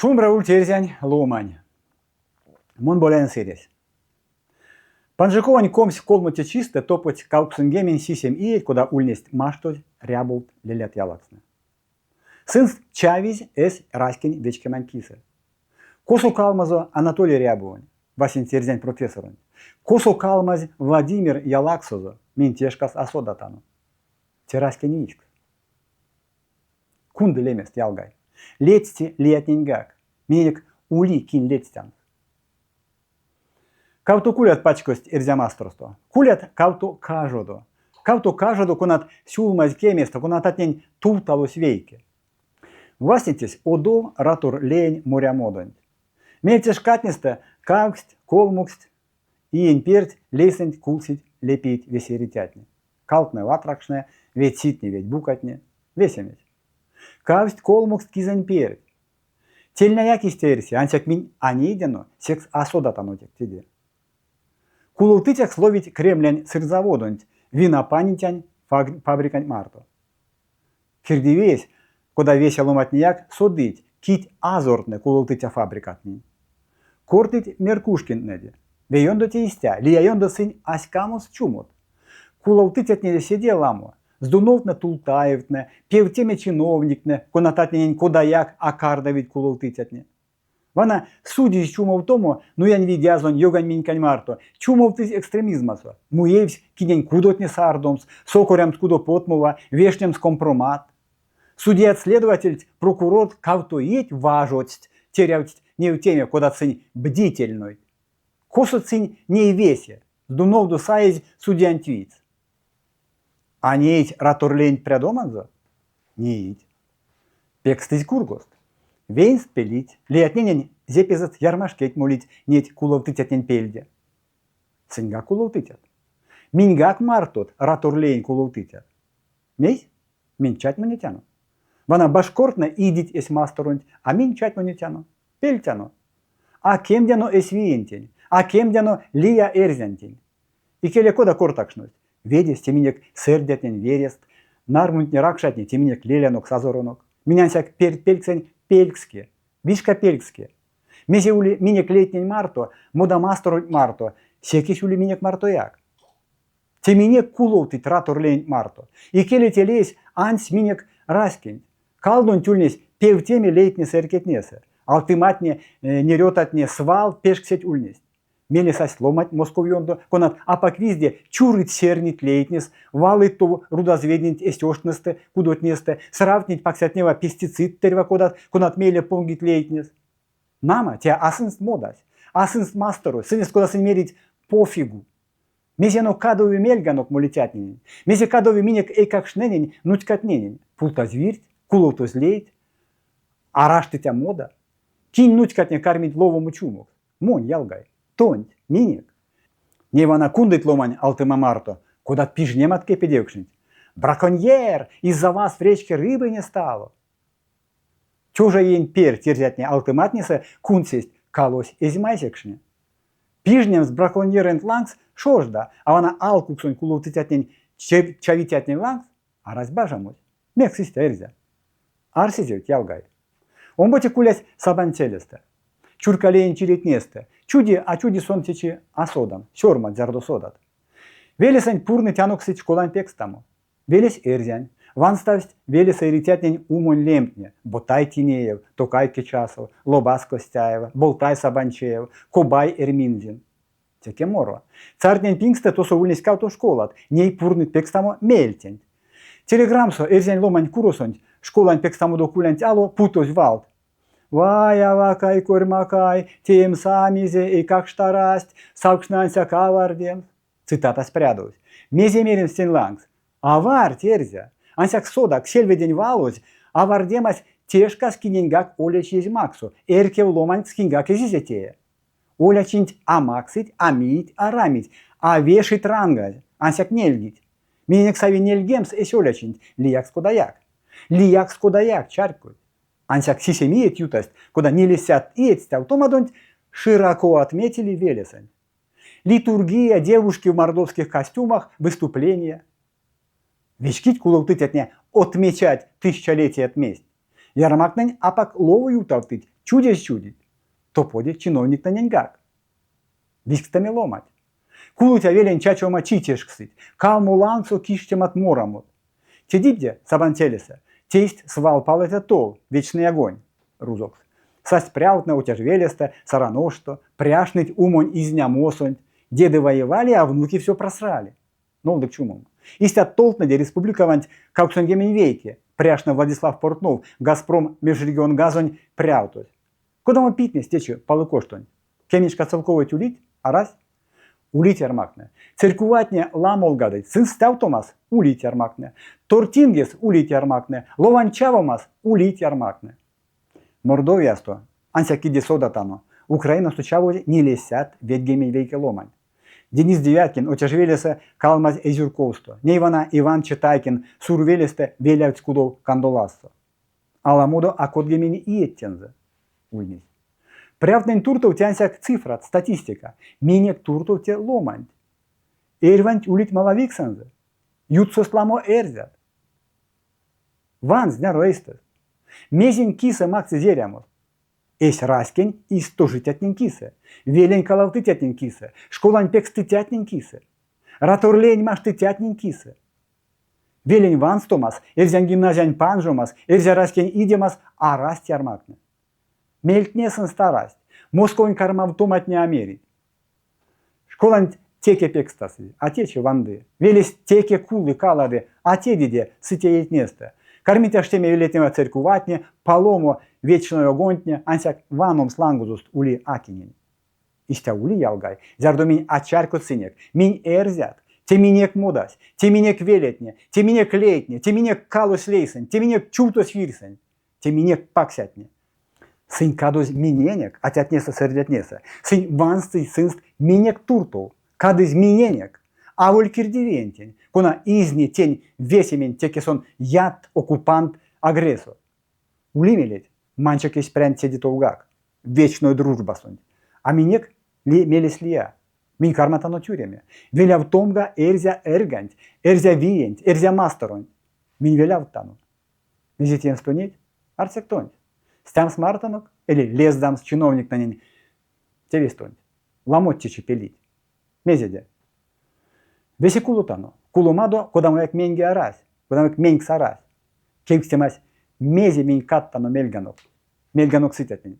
Шумбра ульть эрзянь ломань. Мон Боляень Сыресь. Панжиковонь 23 чистэ топодсть 87 иеть, кода ульнесть маштозь Рябовт лелят-ялакстнэ. Сынст чавизь эсь раськень вечкемань кисэ. Косо калмазо Анатолий Рябовонь, васенце эрзянь профессоронть? Косо калмазь Владимир ялаксозо, минь те шкас а содатано. Те раськень визькс. Кунды лемест, ялгай. Ледсти лиятненьгак. Миненек ули кинь ледстямс. Кавто кулят пачкодсть Эрзямасторсто. Кулят кавто кажодо. Кавто кажодо, конат сюлмазь кеместэ, конататнень тувталось вейке. Васенцесь одов Ратор леень морямодонть. Меельце шкатнестэ кавксть, колмоксть иень перть лейсэнть кулсить лепиить весе эрицятне. Калтнэ ватракшнэ, ведьситне ведьбукатне, весемесь. Кавсть колмоксть кизэнь перть. Тельняяк истя эрси, ансяк минь а нейдяно, секс а содатано теде. Куловтыцякс ловить Кремлянь сырзаводонть винапанитянь фабриканть марто. Кирдивиесь, кода весе ломатнеяк, содыть, кить азортнэ куловтыця фабрикатнень. Кортыть Меркушкинтнэде. Ве ёндо те истя, лия ёндо сынь а ськамост чумот. Куловтыцятнеде седе ламо. Здуновтне, Тултаевтне, певтеме чиновниктне, конататненень кодаяк а кардавить куловтыцятне. Вана судизь чумовтомо Нуянь Видязонь Ёгань Минькань марто, чумовтызь экстремизмасо. Муевсь кинень кудотне сардомс, сокорямс кудо потмова, вешнемс компромат. Судьят-следовательть, прокурорт кавто иеть важодсть, терявтсть невтеме, кодат сынь бдительнойть. Косо сынь ней весе, Здуновдо саезь судьянть видьс. А неить Ратор леенть прядоманзо? Неить. Пекстызь кургост. Веенст пелить, лиятненень зепезэст ярмашкеть молить неть куловтыцятнень пельде. Сыньгак куловтыцят. Миньгак мартот Ратор леень куловтыцят. Мейсь? Минь чатьмонетяно. Вана башкортнэ идить эсь масторонть, а минь чатьмонетяно. Пельтяно. А кемдяно эсь виентень, а кемдяно лия эрзянтень. Икеле кода кортакшность, ведесь те минек сэрдятнень верест, нармунтне-ракшатне те минек лелянок-сазоронок. Минь ансяк пертьпельксэнь пелькске, вишка пелькске. Мезе ули минек лейтнень марто, модамасторонть марто, секесь ули минек мартояк. Те минек куловтыть Ратор леенть марто. Икеле те леесь андсь минек раськенть. Калдонть ульнесь певтеме лейтнесэ-эрькетнесэ. Алтыматне, нерётатне свал пешксеть ульнесть. Мейле састь ломанть Москов ёндо, конат апак визде чурыть-сернить лейтнес, валыть тов рудазведенть эсь оштнэстэ, кудотнестэ, сравтнить паксятнева пестицидт эрьва кодат, конат мейле понгить лейтнес. Нама, те а сынст модась, а сынст масторось, сынест, кода сынь мерить, пофигу. Мезе оно кадови мельганок молицятненень? Мезе кадови минек эйкакштненень, нуцькатненень? Пултазь вирть, куловтозь лейть, араштыця мода. Кинь нуцькатне кармить ловомо чумокс? Монь, ялгай, тонть, минек. Ней вана кундыть ломань алтыма марто, кодат пижнемат кепедевкшнить. Браконьер! Из-за вас в речке рыбы не стало! Тёжа иень перть эрзятне алтыматнесэ кундсесть калось эзь майсекшне. Пижнемс браконьерэнть лангс шожда, а вана алкуксонь куловтыцятнень чавицятнень лангс арась бажамось. Мекс истя, эрзя? Арсезевть, ялгай. Омбоце кулясь Сабанцелестэ. Чурькалеень чиретнестэ. Чуди, а чуди сон течи, а содан. Сёрмат, зярдо содат. Велесэнть пурныть анокстыть школань пекстамо. Велесь эрзянь. Ванставсть велесэ эрицятнень умонь лемтне: Ботай Тинеев, Токай Кечасов, Лобас Костяева, Болтай Сабанчеев, Кобай Эрьминзин. Теке моро. Цартнень пингстэ тосо ульнесть кавто школат, ней пурныть пекстамо мельтенть. Телеграмсо эрзянь ломань куросонть школань пекстамодо кулянть ало путозь валт. Вай, авакай, корьмакай, теемс а мезе, эйкакшт арасть, савкшны ансяк авардемс. Цитатась прядовсь. Мезе меремс тень лангс? Авардть, эрзя! Ансяк содак, сельведень валозь, авардемась те шкас киненьгак олячи эзь максо, эрькев ломанькс киньгак эзизе тее. Олячинть а максыть, а миить, а рамить, а вешить рангазь, ансяк нельгить. Миненек сави нельгемс эсь олячинть, лиякс кодаяк. Лиякс кодаяк, чарькодть. Ансяк сисем иеть ютасть, кода нилесядт иеть стявтомадонть широко отметили велесэнть. Литургия, девушки в мордовских костюмах, выступления. Вечкить куловтыцятне отмечать тысячалетие месть. Ярмактнень апак лово ютавтыть. Чудезь чудить. Топодить чиновниктнененьгак. Виськстэме ломанть. Кулыця велень чачома чи тешкстыть, калмо лангсо киштемат-морамот. Тедидде Сабанцелесэ тейсть свал палыця тол, вечный огонь, рузокс. Састь прявтнэ Отяжвелестэ, Сараношто, пряшныть умонь изнямосонть. Деды воевали, а внуки все просрали. Нолдык чумом. Истят толтнэде республикаванть 81, пряшны Владислав Портнов, Газпром межрегионгазонь прявтось. Кодамо питнесь течи палыкоштонть? Кемешка целковойть улить? Арась? Улить ярмактне. Церькуватне ламолгадыть, сынст стявтомас улить ярмактне. Тортингес улить ярмактне, ловань чавомас улить ярмактне. Мордовиясто, ансяк киде содатано, Украинасто чавозь нилесядт ведьгемень вейке ломань. Денис Девяткин Отяжвелесэ калмазь эйзюрковсто. Ней вана Иван Четайкин Сурвелестэ велявтсь кудов кандолазсо. Аламодо а кодгемень иеть тензэ ульнесть. Прявтнэнь туртов те ансяк цифрат, статистика. Минек туртов те ломанть. Эрьванть улить малавиксэнзэ. Ютксост ламо эрзят. Ван, зняро эйстэст. Мезень кисэ максызь эрямост? Эсь раськень истожицятнень кисэ, велень калавтыцятнень кисэ, школань пекстыцятнень кисэ, Ратор-леень маштыцятнень кисэ. Велень ванстомас, эрзянь гимназиянь панжомас, эрзя раськень идемас арасть ярмактне. Мельтне сынст арасть. Московонь кармавтоматне а мерить. Школанть теке пекстасызь, а течи ванды. Велесь теке кулы, калады, а тедиде сыть эетнестэ. Кармить аштеме велетнева церькуватне, паломо вечной огонтне, ансяк ваномс лангозост ули а кинень. Истя ули, ялгай, зярдо минь а чарькодсынек, минь эрзят, те минек модась, те минек велетне, те минек лейтне, те минек калось лейсэнть, те минек чувтось вирьсэнть, те минек паксятне. Сынь кадозь миненек, атятнесэ-сэрдятнесэ, сынь ванстызь сынст минек туртов, кадызь миненек, аволь кирдивиентень, кона изни тень весементь теке сон ятт, оккупант, агрессор. Ули мелеть, манчик эсь прянть седе товгак, вечной дружбасонть. А минек ли мелесь лия? Минь карматано тюреме. Велявтомга эрзя эрьганть, эрзя виенть, эрзя масторонть. Минь велявттано. Мезе теемс тонеть? Арсек тонть. Стямс мартонок эли лездамс чиновниктненень тевесь тонть. Ламот течи пелить. Мезеде? Весе кулотано. Куломадо кодамояк меньге арась, кодамояк менькс арась. Кевкстемась, мезе минь кадтано мельганок? Мельганок сыцятнень.